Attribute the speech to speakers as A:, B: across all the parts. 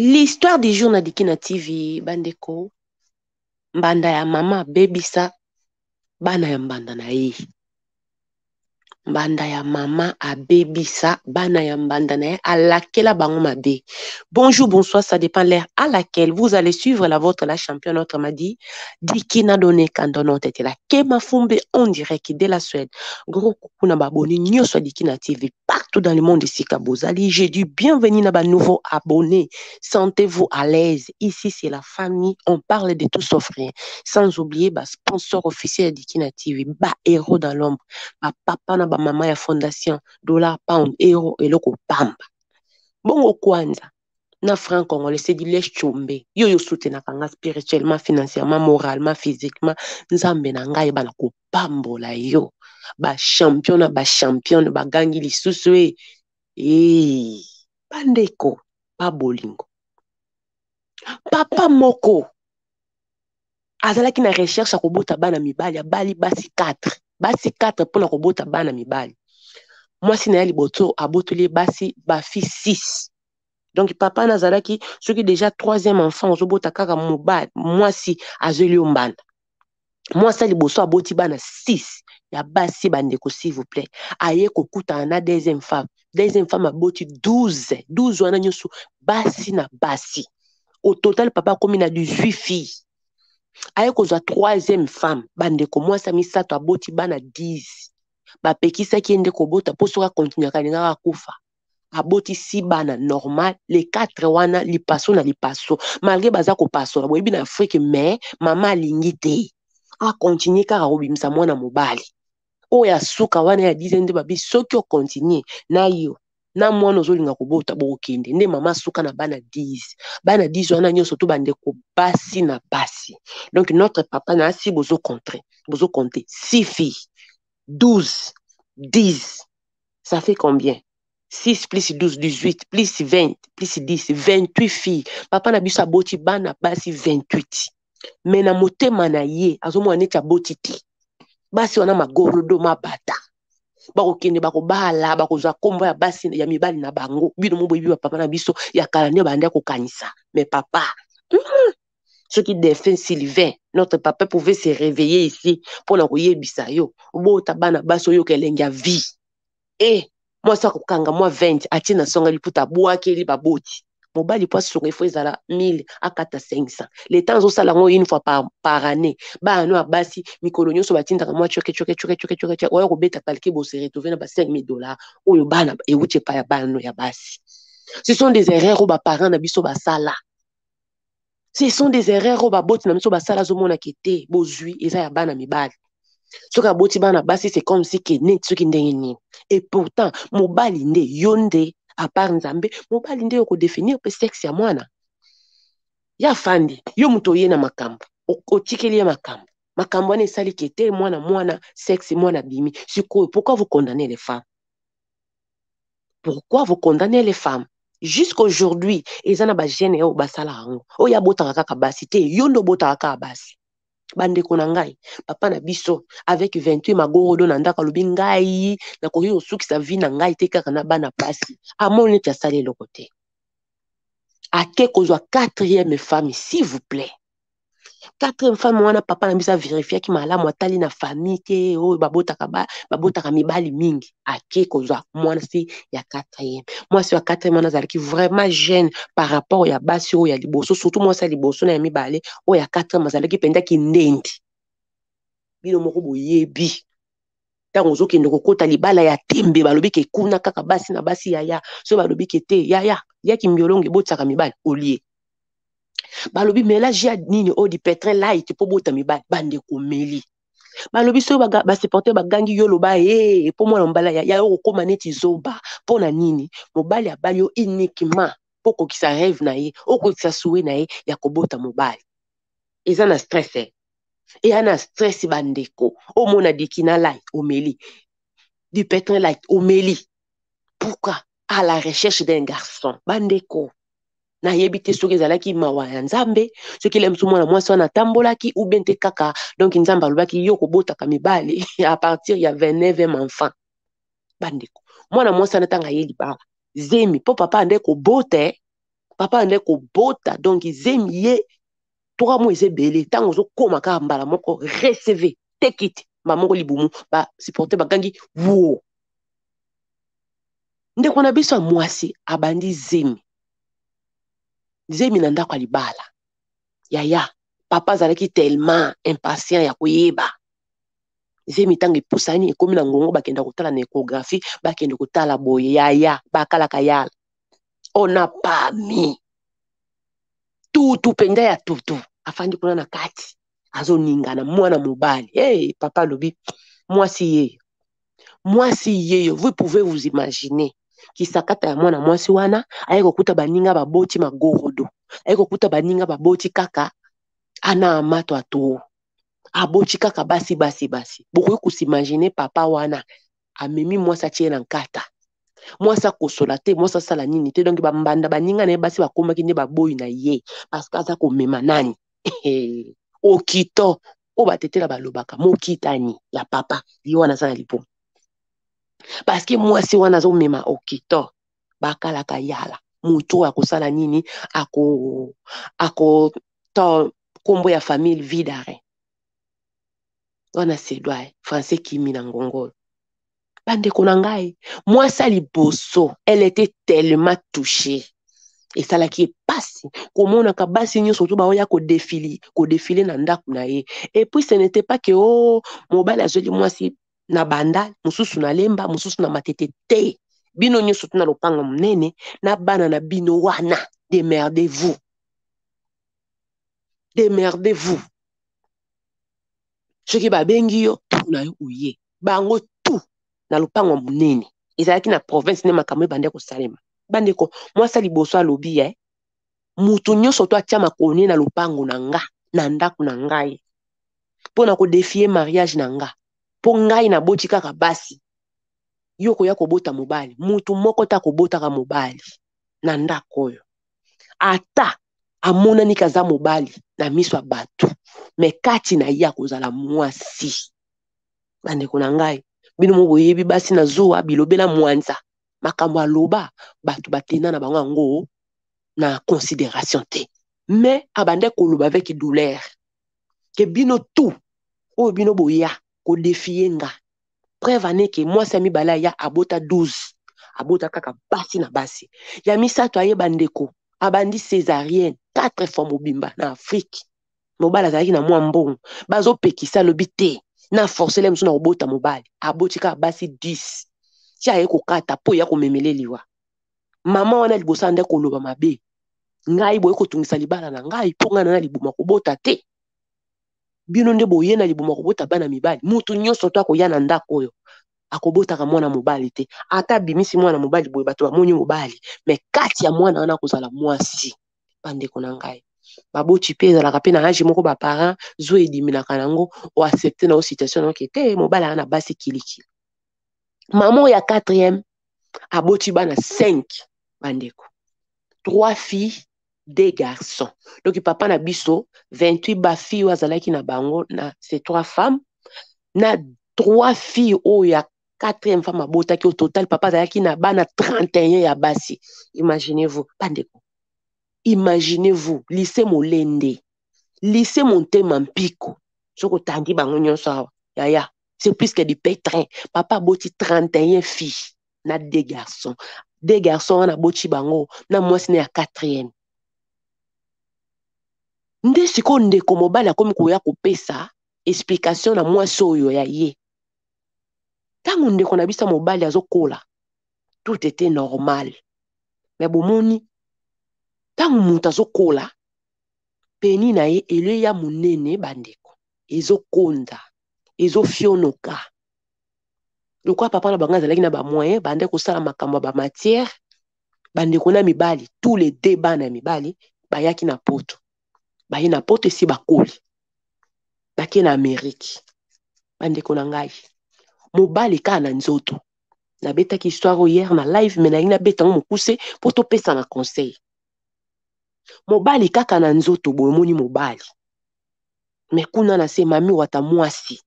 A: L'histoire du jour na Dikina TV, bandeko, mbanda ya mama abebisa bana ya mbanda na ye. Mbanda ya mama abebisa bana ya mbanda na ye, alakela bango mabe. Bonjour, bonsoir, ça dépend l'heure à laquelle vous allez suivre la vôtre, la championne, notre m'a dit Dikina Donné Kandono Tete la Kema Fumbe en direct de la Suède. Gros coucou na baboni nyonso ya Dikina TV partout dans le monde esika bozali. J'ai dit bienvenue na ba nouveaux abonnés. Sentez-vous à l'aise. Ici c'est la famille, on parle de tout sauf rien. Sans oublier ba sponsor officiel ya Dikina TV, ba héros dans l'ombre, ba papa na ba mama ya fondation, dollar, pound, euro eloko pamba. Bongo kwanza na franc congolais c'est du lait chombe. Yo yo soutenaka nga spirituellement, financièrement, moralement, physiquement. Nzambe na ngai bana kopambola yo. Ba champion na ba championne bagangi lisusu e. Eh, bandeko ba bolingo. Papa moko azalaki na recherche ya kobota bana mibali, abali basi 4. Basi 4 mpona kobota bana mibali. Mwasi na ye liboso abotoli ye basi ba fille 6. Donc papa nazalaki soki déjà troisième enfant ozobota kaka mobali, mwasi azweli yo mbanda. Mwasi ya liboso aboti bana 6 ya basi, bandeko s'il vous plaît. Aye kokutana na deuxième femme. Deuxième femme aboti 12. 12 wana nyonso basi na basi. Au total papa akomi na 18 filles. Aye kozwa troisième femme, bandeko, mwasi ya misato aboti bana 10. Bapekisaki ye nde kobota mpo soki akontinuaka alingaka akufa. Abotisi bana normal les 4 wana lipaso na lipaso, malgré baza kopasola boyebi na Afrique, mais mama alingi te akontinue kaka kobimisa mwana mobali oyo asuka wana ya 10 nde babi soki okontinue na yo na mwana ozolinga kobota bokokende nde mama asuka na bana 10. Bana 10 wana nyonso to bandeko basi na basi. Donc notre papa na asi bozocontre bozocompte 6 filles, 12, 10, ça fait combien? 6 plus 12, 18, plus 20, plus 10, 28 filles. Papa na biso aboti bana basi 28. Mais na motema na ye azomona neti aboti te. Basi wana magorodo mabata. Bakokende bakobala, bakozwa kombo ya basi ya mibali na bango. Bino mo boyebi ba papa na biso ya kala nde banda kokanisa. Mais papa, soki défunt Sylvain, notre papa pouvait se réveiller ici mpona koyebisa yo obota bana basi oyoka elenge ya vie. E mwasi akokanga mwa 20 atie na songa liputa abwakeli baboti. Mobali po asunga ifo ezala 1000 akata 500. Le temps azosala yango une fois par année. Bana no ya basi mikolo nyonso batindaka mwa choke choke choke choke choke choke, oya kobeta calcul bo se retrouver na ba 5000 $ oyo bana ewuti epai ya bana no ya basi. Ce sont des erreurs oyo ba parents na biso basala. Ce sont des erreurs oyo baboti na biso basala. Azomonaka te bozwi eza ya bana mibali. Soki aboti bana basi, c'est comme si ke neti soki ndenge nini. Et pourtant mobali nde yo nde, à part Nzambe, mobali nde okodéfinir mpe sexe ya mwana ya fandi. Yo moto oye na makambo, otikeli ye makambo, makambo wana esali ke te mwana mwana sexe mwana bimi. Sikoyo pourquoi vous condamnez les femmes? Pourquoi vous condamnez les femmes jusqu'aujourd'hui? Eza na bagene oyo basala yango, oyo abotaka kaka basi te, yo nde obotaka kaka basi. Bandeko na ngai, papa na biso avec 28 magorodo na ndako alobi: ngai nakoki kosukisa vie na ngai te kaka na bana basi. Amoni neti asali eloko te, ake kozwa quatrième femme. S'il vous plaît, quatrième femme wana, papa na biso avérifiaki malamu, atali na famille te oyo babotaka babotaka mibali mingi. Ake kozwa mwasi ya quatrième. Mwasi ya quatrième wana azalaki vraiment jeune par rapport ya basi oyo ya liboso, surtout mwasi ya liboso na ya mibale. Oyo ya quatrième azalaki mpenza kindendi. Bino moko boyebi ntango ozokende kokota libala ya tembe, balobi ke kuna kaka basi na basi. Yaya, so balobi ke te, yaya yaki mbiolongo ebotisaka mibali olie. Balobi mélange ya nini oyo Dupetrin light mpo bota mibali. Bandeko, meli balobi soki basupporter bagangi yo, loba e mpo mwana mobali ya yo kokóma neti zoba. Mpo na nini mobali abali yo? Uniquement mpo okokisa rêve na ye, okokisa souhait na ye ya kobota mobali. Eza na stress, eh. Eya na stress, bandeko. Omona Dikina light omeli, Dupetrin light omeli, pourquoi? À la recherche d'un garçon. Bandeko, nayebi te soki ezalaki mawa ya Nzambe, soki ele mosu mwana mwasi wana atambolaki ou bien te kaka. Donc Nzambe alobaki yo kobotaka mibali à partir ya 29e enfant. Bandeko, mwana mwasi wana ntango aye libala, zemi mpo papa ande kobota. Papa ande kobota, donc zemi ye 3 mois eza ebele. Ntango ozokóma kaka mbala moko receve take it, mbala moko libumu basupporte bagangi wo. Ndeko na biso ya mwasi abandi zemi, zemi na ndako ya libala. Yaya, papa azalaki tellement impatient ya koyeba zemi. Ntango epusani, ekomi na ngongo, bakenda kotala na échographie, bakende kotala boye. Yaya, bakalaka yala, on a pas mis tutu mpenza ya tutu. Afandi kuna na kati, azoningana, mwana mobali. Hey, papa alobi mwasi yeyo, mwasi yeyo. Vous pouvez vous imaginer kisakata ya mwana mwasi wana. Aye kokuta baninga baboti magorodo, aye kokuta baninga baboti kaka ana amato ato, aboti kaka basi, basi, basi. Bokoki kos'imaginer, papa wana amemi mwasi, atie na nkata, mwasi akosola te, mwasi asala nini te. Donc bambanda baninga na ye basi bakomaki nde baboyi na ye, parce que aza komema nani? Okito oyo batetela balobaka mokitani ya papa. Ye wana aza na libumu, parce que mwasi wana azomema okito. Bakalaka yala, motu oyo akosala nini? Ako to nkombo ya famille Vidare wana, sedwa français kimi na ngongolo. Bandeko na ngai, mwasi ya liboso, elle était tellement touchée, esalaki ye pasi komonaka basi nyonso to baoya kodéfiler, kodéfiler na ndako na ye. Et puis ce n'était pas que o oh, mobali azweli mwasi na banda mosusu, na Lemba mosusu, na Matete te. Bino nyonso to na lopango monene na bana na bino wana, démerdez-vous, démerdez-vous. Soki babengi yo, na yo oye. Bango tu na lopango monene ezalaki na province nde makambo ebande kosalema. Bandeko, mwasi liboso alobi ye mutu nyonso to atia makolo na lopango na nga, na ndako na ngai, mpo na kodéfier mariage na nga, mpo ngai naboti kaka basi, yo koya kobota mobali. Mutu moko te akobotaka mobali na ndako oyo. Ata amonani kaza mobali na miso ya bato, mais kati na ye akozala mwasi. Bandeko na ngai, bino mo boyebi basi na zuwa, bilobela mwanza. Makambo aloba, bato batenda na bango yango na considération te, mais abande koloba avec douleur ke bino tout oyo bino boya kodéfier nga. Preuve aneke, mwasi ya mibale aya, abota 12, abota kaka basi na basi. Ya misato ayeba, ndeko, abandi césarienne 4 fois mobimba na Afrique. Mobali azalaki na mwa mbongo, bazopekisa, alobi te, na force le mosusu na kobota mobali. Aboti kaka basi 10, ti aye kokata mpo ya komemele liwa. Mama wana liboso ande koloba mabe: ngai boye kotungisa libala na ngai, mpo ngai na libuma kobota te. Bino nde boye na libuma kobota bana mibali. Mutu nyonso to akoya na ndako oyo akobotaka mwana mobali te. Ata abimisi mwana mobali boye, bato bamoni mobali, mais kati ya mwana wana akozala mwasi. Bandeko na ngai, baboti mpe ezalaka mpe na âge moko, baparent zo ediminaka nango, oaccepter na yo situation na oke te. Mobali aya na basi kilikili. Mama oyo ya quatrième aboti bana 5, bandeko, 3 filles, 2 garçons. Donc papa na biso, 28 bafille oyo azalaki na bango na ces trois femmes na trois filles oyo ya quatrième femme abotaki, au total papa azalaki na bana 31 ya basi. Imaginez-vous, bandeko, imaginez-vous. Lycée Molende, lycée Montema Mpiko, soki otangi bango nyonso awa, yaya, c'est plus que du pétrin. Papa aboti 31 filles na deux garçons. Deux garçons wana aboti bango na mwasi na ya quatrième. Nde sikoyo ndeko mobali akomi koya kopesa explication na mwasi oyo ya ye. Ntango ndeko na biso ya mobali azokola, tout était normal, mais bomoni, ntango moto azokola, pénis na ye elo ya monene, bandeko, ezokonda, ezofionoka. Lokola papa na bango azalaki na bamoyen, bande kosala makambo ya bamatière. Bandeko na mibali, tous les deux bana ya mibali bayaki na Poto. Baye na Poto, esi bakoli, bake na Amérique. Bandeko na ngai, mobali kaka na nzoto. Nabetaki histoire oyo hier na live, mais nalingi nabeta yango mokuse mpo topesa na conseil. Mobali kaka na nzoto boye, omoni mobali, mais kuna na se, mami wata mwasi.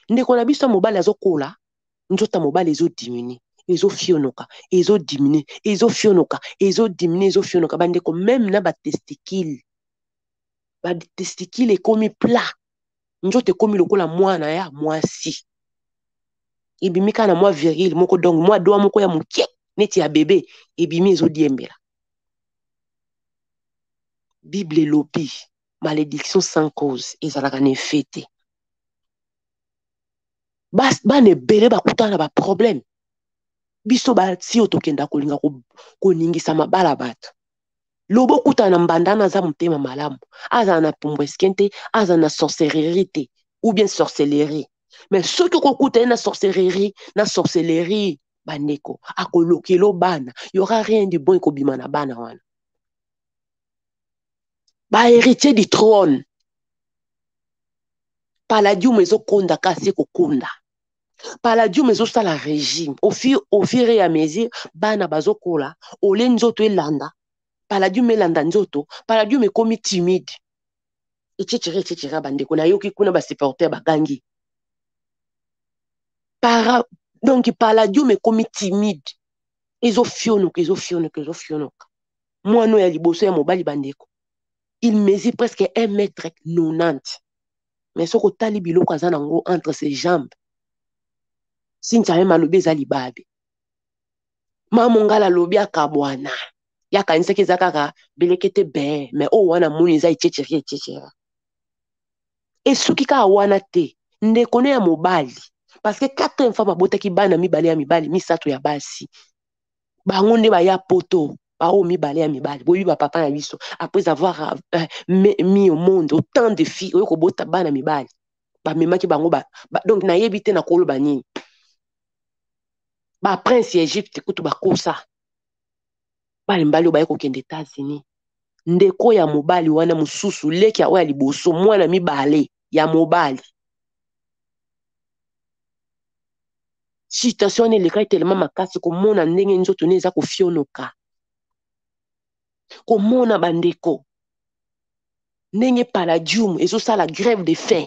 A: Ndeko na biso ya mobali azokola, nzoto ya mobali ezodiminuer. Ezofionoka, ezodimine, ezofionoka, ezodimine, ezofionoka bandeko, meme na batesticule, batesticule ekomi plat, nzoto ekomi lokola mwana ya mwasi, ebimi kaka na mwa virgule moko, donc mwa doa moko ya moke neti ya bebe ebimi, ezodiembela. Bible elobi malédiction sans cause ezalaka na effet te. Bana ebele bakutana na baproblème. Biso basi oyo tokenda kolinga koningisa mabala bato, lobo okutana na mbanda wana aza motema malamu, azala na pumbweskin te, azala na sorcellerie te ou bien sorcellerie. Mais soki okokuta ye na sorcellerie, na sorcellerie, bandeko, akolokelo bana, y aura rien de bon ekobima na bana wana. Ba héritier du trône, palladium ezokonda, kasi ekokonda. Palladium ezosala régime au fur et à mesure bana bazokola. Ole nzoto elanda palladium, elanda nzoto. Palladium ekomi timide, etc., etc. Bandeko, nayoki kuna basupporter bagangi para. Donc palladium ekomi timide, ezofionoka, ezofionoka, ezofionoka. Mwana oyo ya liboso ya mobali, bandeko, il mesure presque 1 mètre 90, mais soki otali biloko aza nango entre ses jambes, Cynthia meme alobi eza libabe. Mama Mongala alobi akabwana, yakanisaki eza kaka belekete be, mais oyo wana moni eza ececeri, ececera. Esuki kaka wana te, ndeko ne ya mobali, parce que quatrième femme abotaki bana mibale ya mibali, misato ya basi. Bango nde baya poto, baoyo mibale ya mibali. Boyebi bapapa na biso, après avoir mis au monde autant de filles, oyo kobota bana mibali, bamemaki bango ba, donc nayebi te na koloba nini. Baprince ya Egypte kutu bakosa bana mibali oyo baye kokende États-Unis. Ndeko ya mobali wana mosusu, leki ya oyo ya liboso, mwana mibale ya mobali, situation wana elekaki telema makasi. Komona ndenge nzoto ne eza kofionoka, komona bandeko ndenge palladium ezosala grève de faim,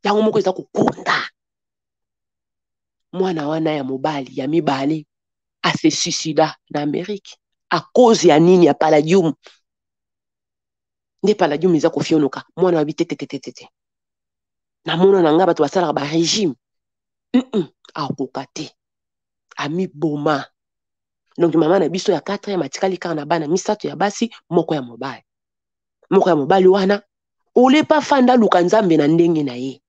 A: yango moko eza kokonda. Mwana wana ya mobali ya mibale ase suicida na Amérique à cause ya nini? Ya palladium. Nde palladium eza kofionoka, mwana wabi te tetetetete. Namona na ngai bato basalaka barégime akoka te, amiboma. Donc mama na biso ya 4 atikali kaka na bana misato ya basi, moko ya mobali. Moko ya mobali wana, olepa fanda aluka Nzambe na ndenge na ye,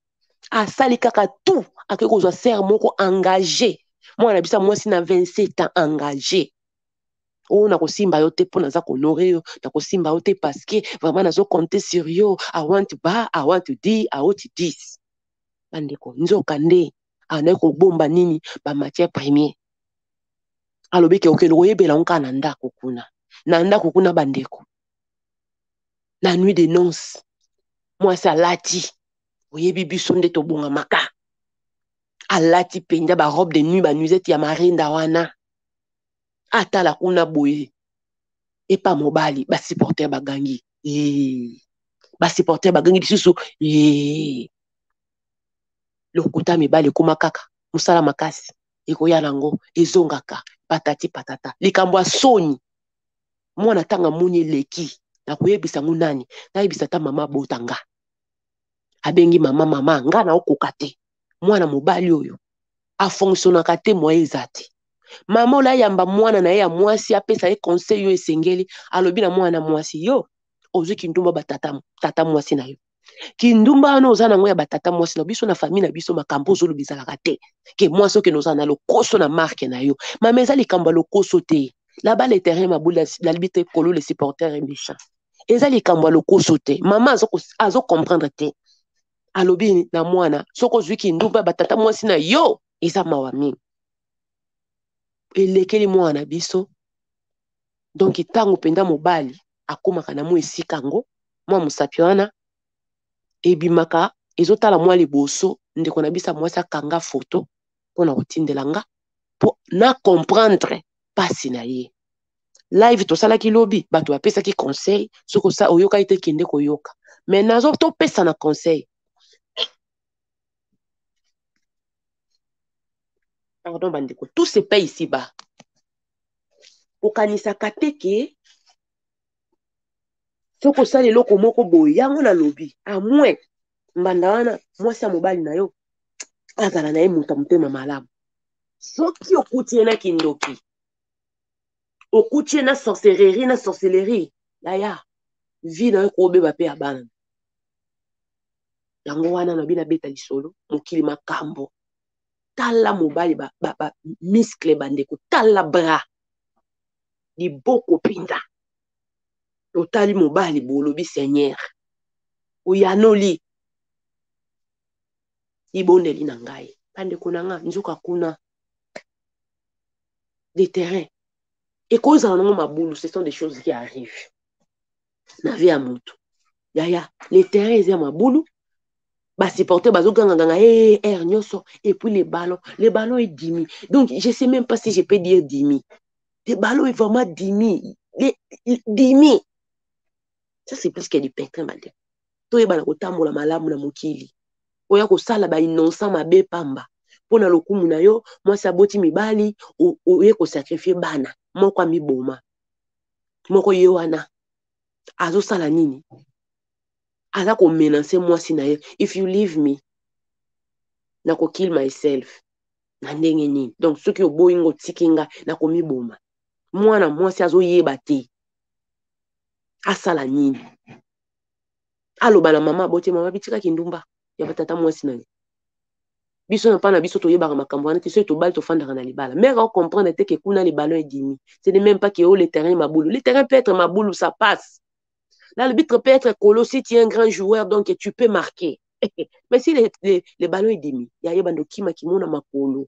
A: asali kaka tout, akoki kozwa sœur moko engagé. Mwana na biso ya mwasi na 27 ans, engagé oyo nakosimba yo te mpo naza kohonorer yo, nakosimba yo te parce que vraiment nazocompter sur yo. I want ba, I want to d, I want this. Bandeko, nzoka nde andaki kobomba nini? Bamatière première. Alobi ke okende koyebela ngo kaka na ndako kuna, na ndako kuna. Bandeko, na nuit de noce, mwasi alati, oyebi biso nde tobongamaka, alati mpenza barobe de nuit, banuisette ya marinda wana. Atala kuna boye epa mobali, basupporter bagangi, basupporter bagangi lisusu. Lokuta mibali ekóma kaka mosala makasi, ekoya nango, ezongaka patati patata. Likambo ya soni, mwana ntango amoni eleki, nakoyebisa ngo nani? Nayebisa ata mama abota nga. Abengi mama: "Mama, nga naokoka te, mwana mobali oyo afonctionnaka te, moyen eza te." Mama oyo ayamba mwana na ye ya mwasi, apesa ye conseil oyo esengeli. Alobi na mwana mwasi: "Yo ozwi kindumba batata, tata mwasi na yo, kindumba wana oza nango ya batata mwasi na biso, na famille na biso makambo ozoloba ezalaka te ke mwasi okende ozala na lokoso na marke na yo." Mama, eza likambo ya lokoso te. Là-bas le terrain mabulu, nalobi te kolo, le supporter est méchant. Eza likambo ya lokoso te. Mama azocomprendre te. Alobi na mwana: "Soki ozwi kindumba ya batata mwasi na yo, eza mawa mingi." Elekeli mwana na biso. Donc ntango mpenza mobali akómaka na mwa esika yango, mwa mosapi wana ebimaka, ezotala mwa liboso. Ndeko na biso ya mwasi akanga foto mpona kotindela nga mpo na comprendre mpasi na ye. Live tosalaki lobi, bato bapesaki conseil. Soki oyokaki te, kende koyoka. Mais nazo topesa na conseil. Pardon bandeko, tout se paye ici bas. Kokanisaka te ke soki osali eloko moko boye, yango nalobi à moins mbanda wana mwasi ya mobali na yo azala na ye moto ya motema malamu. Soki okuti ye na kindoki, okuti ye na sorcellerie, na sorcellerie, yaya, vie na yo ekobeba mpe ya bana. Yango wana nabi nabeta lisolo mokili makambo. Tala mobali ba, ba, ba muscle bandeko, tala bras liboko mpenza. Otali mobali bolobi Seigneur, oyanoli libondeli na ngai. Bandeko na nga, nzoka kuna des terrains ekozala nango mabulu, ce sont des choses qui arrivent na vie ya motu. Yaya, les terrains eza ya mabulu, basupporter bazogangaganga e air nyonso, et puis les ballons, les ballons est dimi. Donc je sais même pas si je peux dire dimi. Le ballon est vraiment dimi, dimi. Ça c'est plus que du pétrin bandeko. Toyebana kotambola malamu na mokili. Oya kosala ba innocent mabe pamba mpo na lokumu na yo. Mwasi aboti mibali, oye kosacrifier bana. Moko amiboma, moko ye wana azosala nini? Aza komenacer mwasi na ye: "If you leave me, nakokill myself." Na ndenge nini? Donc soki oboyi nga, otiki nga, nakomiboma. Mwana mwasi azoyeba te asala nini. Aloba na mama abote, mama bitikaki ndumba ya batata mwasi na ye. Biso na mpa na biso toyebaka makambo wana te. Soki tobali, tofandaka na libala. Mare acomprendre te ke kuna le ballon edimi. Ce n'est même pas que oh, le terrain mabulu. Le terrain peut être mabulu, ça passe. L'arbitre peut être colo. Si tu es un grand joueur, donc tu peux marquer. Mais si le ballon edimi, ya yeba ndokima kimona makolo,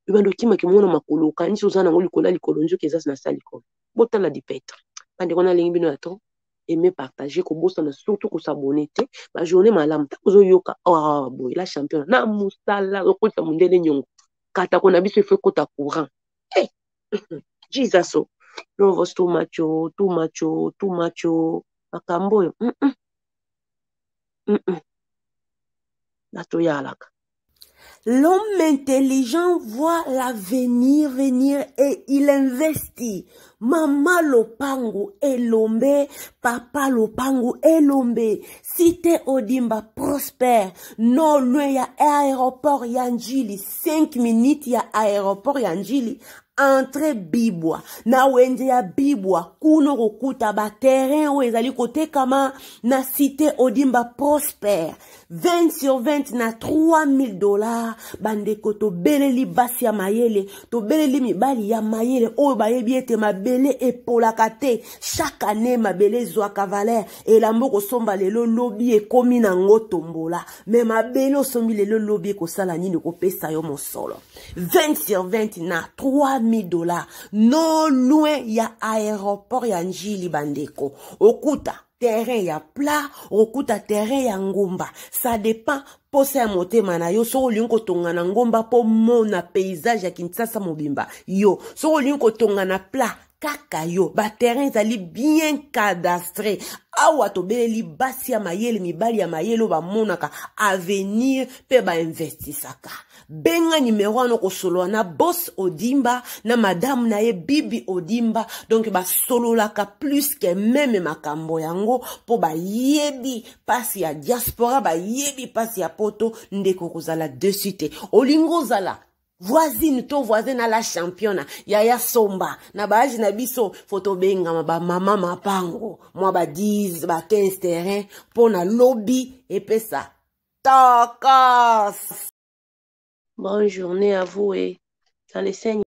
A: yeba ndokima kimona makolo, okanisi oza nango likolo ya likolo, nzoki eza na sa likolo. Botala dipetre. Bandeko, nalingi bino ya trop. Aimer, partager, kobosana surtout kos'abonner te. Bajournée malamu. Ntango ozoyoka oh, boye la championne na mosala, okotisa mondele nyongo katako na biso, ifo ekota courant. Hey! Jesus o love us too much o, too much o, too much o. Makambo oyo Natoyalaka.
B: L'homme intelligent voit l'avenir venir et il investit. Mama lopangu elombe, papa lopangu elombe. Cité Odimba prospère. Non loin ya aéroport ya Njili. 5 minutes ya aéroport ya Njili. Entrée Bibwa, na wenze ya Bibwa kuna kokuta baterrain oyo ezali kotekama na Cité Odimba Prospère, 20 sur 20 na 3000 $. Bandeko, tobeleli basi ya mayele, tobeleli mibali ya mayele oyo bayebi ete mabele epolaka te. Chaque année mabele ezwaka valeur. Elamba okosomba lelo, lobi ekomi nango tombola. Me mabele osombi lelo, lobi ekosala nini? Ekopesa yo mosolo. 20 sur 20 na 3000 $, non loin ya aéroport ya Njili. Bandeko, okuta terrain ya plat, okokuta terrain ya ngomba, ça dépend posa ya motema na yo. Soki olingi kotonga na ngomba mpo mona paysage ya Kinshasa mobimba, yo. Soki olingi kotonga na plat, kaka yo. Baterrain ezali bien cadastré. Awa tobeleli basi ya mayele, mibali ya mayele oyo bamonaka avenir mpe bainvestisaka. Benga nimero wana, kosolola na Bos Odimba na madame na ye Bibi Odimba. Donc basololaka plus que même makambo yango mpo bayebi mpasi ya diaspora, bayebi mpasi ya Poto. Ndeko, kozala déçu te. Olingi ozala voisine to voisin na la championne, yaya, somba. Na baage na biso, fo tobengama bamama mapango, mwa ba 10, ba 15 terrain mpo na lobi epesa tokos.
A: Bonne journée à vous et dans le Seigneur.